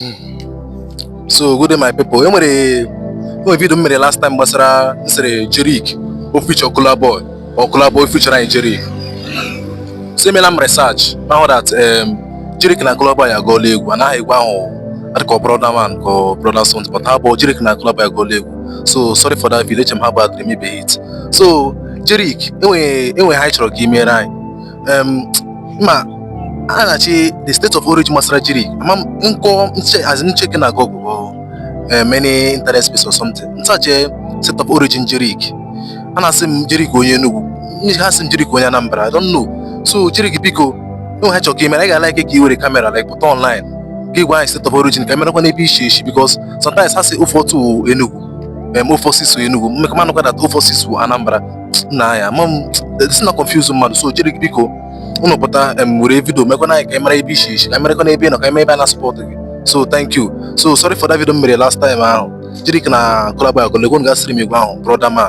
So good day, my people. Enwere video m mere last time gbasara nsịrị Jeriq o feature Kolaboy or Kolaboy feature anyị Jeriq. So emela m research ma hụ that Jeriq na Kolaboy agụọla egwu, anaghị egwu ahụ adị ka brother man ka ọ brother son, but ha bụ Jeriq na Kolaboy agụọla egwu. So sorry for that video, eche m ha bụ agịrị mebe hit. So Jeriq, enwe ha anyị chọrọ ka ị mere anyị ma a na-achị the state of origin gbasara Jeriq. Ama m nkọ nche as in check na Google or many internet space or something, nsache state of origin Jeriq, a na-asị m Jeriq onye Enugu, ha sị m Jeriq onye Anambra. I don't know. So Jeriq, biko, enwe ha chọrọ ka ị mere anyị ga-like ka ị were camera like pụta online ka ị gwa anyị state of origin, ka emerekwa n'ebe ishi eshi, because sometimes ha sị 042 Enugu, 046 Enugu, mmekọ manụkwa that 046 Anambra na ya ama m si na confuse mmadụ. So Jeriq, biko, unu pụta were video mekwana anyị ka ị mara ebe ishi eshi, ka emerekwa n'ebe ị nọ, ka eme ebe a na-support gị. So thank you. So sorry for that video m mere last time ahụ. Jeriq na Kolaboy agụla egwu, gasịrị m egwu ahụ brother man.